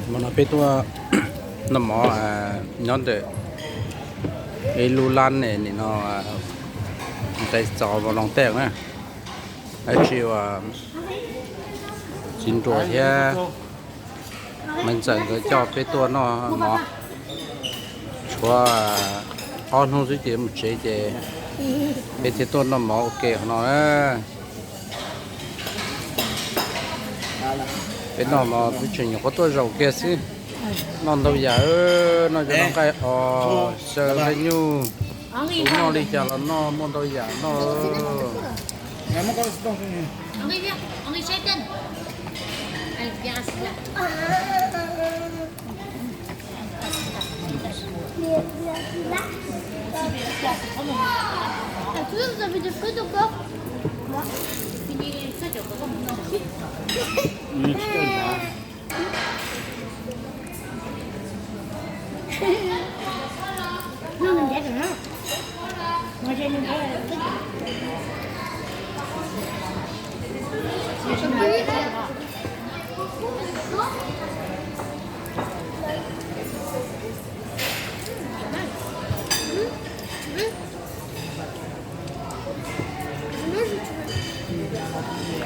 Hmo no peb tuaj noj mov nyob ntawm ib lub lab nim no nqes txog Vaj Loog Tej na. Dab tsi uas txiv nruas thiab Maiv Ntxawm nkawd coj peb tuaj noj mov. Tshuav ob hnub xwb ces mus tsev ces peb thiaj tuaj noj mov ua ke hov no na. Peb noj mov peb tseem nyuam qhuav tuaj zaum kiag xwb. Noj ntau yam, noj cov noj nqaij os, xyaw nqaij nyuj, tus noj li cas los noj, muaj ntau yam noj. Vous avez des frites encore ? Non, mais d'accord, non. Moi, j'ai une vraie frites.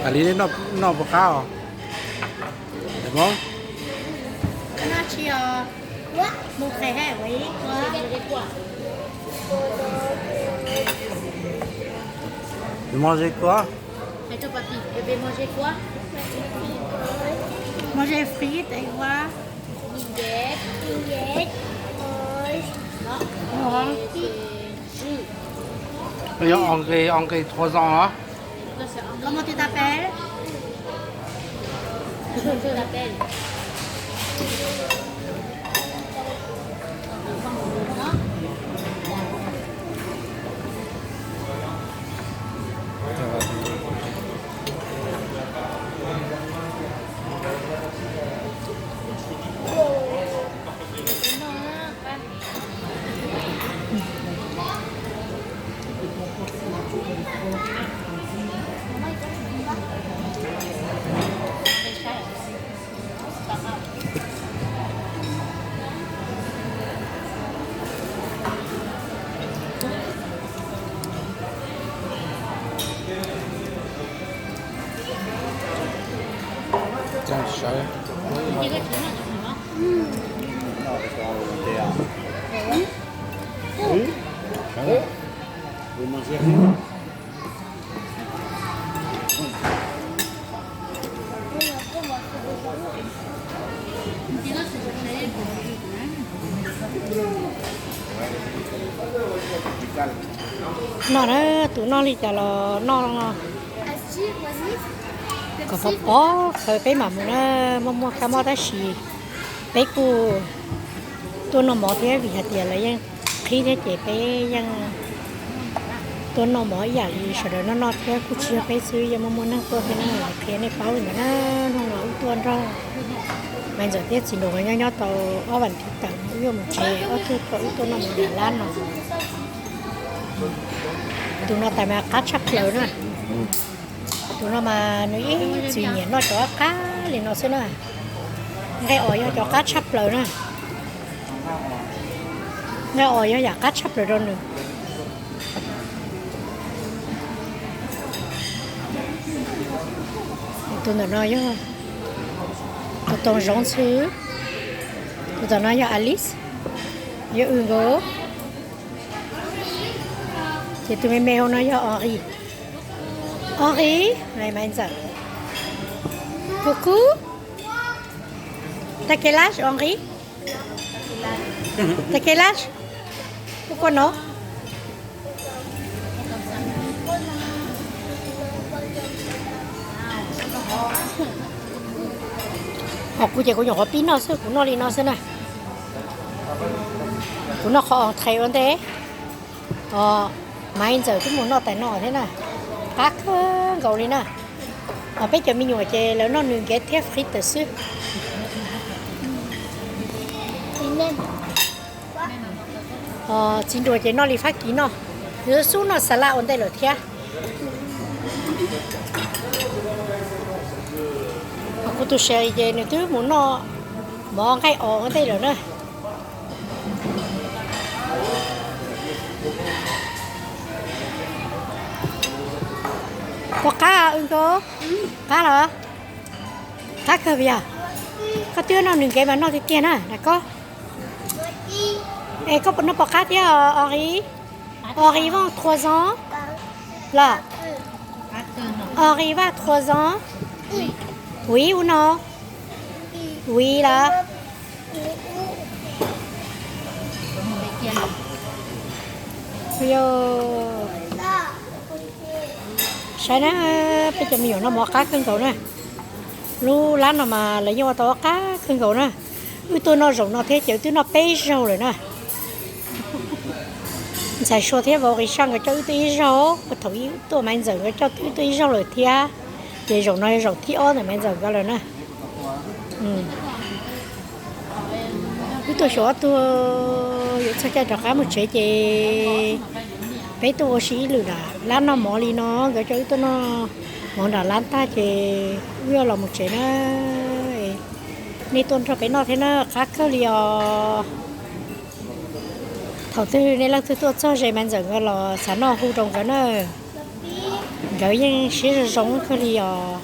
Alis, noj puas qab os? Noj tsis os. Mus qhia ua ib kua. Manger quoi? Manger frites et quoi? Anglais, anglais trois ans hả? Comment tu t'appelles? Noj na, tus noj li cas los noj. Kom pov pob khaws peb mam mus na, muaj muaj kab mob tab sis peb kuj tuaj noj mov thiab vim hais tias lawv yeej qhib thiab ces peb yeej tuaj noj mov ib yam li sawv daws noj noj thiab, kuj tsis yog peb xwb, yeej muaj muaj neeg tuaj thiab na, qhia nej paub li ntawd na. Hnub no wb tuaj nrog Maiv Ntxawm thiab txiv nraug nyob nyob tau ob vas thiv tawm no wb yuav mus tsev, ob tug tuaj wb tuaj noj mov nram lab no. Tus no tas mas qab tshaj plaws na. Tus no mas nws ib txwm nyiam noj cov qab li no xwb na. Nqaij os yog cov qab tshaj plaws na. Nqaij os yog yam qab tshaj plaws rau nws. Tus ntawm no yog, tus toog zoov xwb. Tus tom no yog Alice, yog wb nkaus. Ces tus me me hauv no yog Henri. Henri, Maiv Ntxawm. Coucou. T'as quel âge, Henri? T'as quel âge? Pourquoi non? Ho kuv ces kuv nyuam qhuav pib noj xwb, kuv noj li no xwb na. Kuv noj qhov entrée ua ntej. Os, Maiv Ntxawm twb mus noj tas no thiab na. Qab kawg nkaus li na. Os, peb cov me nyuam ces lawv noj nws nkev thiab fri tawm xwb. Os, txiv nruas ces noj li Fab Kis noj. Nws xub noj xa laj ua ntej lawm thiab. Tus siav ces nws twb mus noj mov nqaij os tej lawm na. Koj qab, qab los? Qab kawg yog. Koj twb noj nws nkev mas noj tiag tiag na, na koj. Es koj puas noj pom qab thiab? Os, Henri Vaughn trois ans los? Henri Vaughn trois ans. Oui ou non? Oui los? Saib na, peb cov me nyuam noj mov qab kawg nkaus na. Lub lab no mas lawv yeej ua tau qab kawg nkaus na. Wb tuaj noj zaum no thiab ces twb noj peb zaug lawm na. Ntxhais Sua thiab vauv Qis Saj nkawd coj wb tuaj ib zaug, thaum wb tuaj Maiv Ntxawm nkawd coj wb tuaj ib zaug lawm thiab. Ces zaum no yog zaum thib ob ntawm Maiv Ntxawm nkawd lawm na. Wb tuaj xyuas ob tug yuav txog caij rov qab mus tsev ces peb tuaj ua si ib lwm lawm, lab noj mov li no, nkawd coj wb tuaj noj mov nram lab tag ces wb yuav los mus tsev na. Nej tuaj nrog peb noj thiab na, qab kawg li os. Thaum twg nej leej twg tuaj txog ze Maiv Ntxawm nkawd los xav noj hu rau nkawd na. Nkawd yeej siab zoo zoo kawg li os.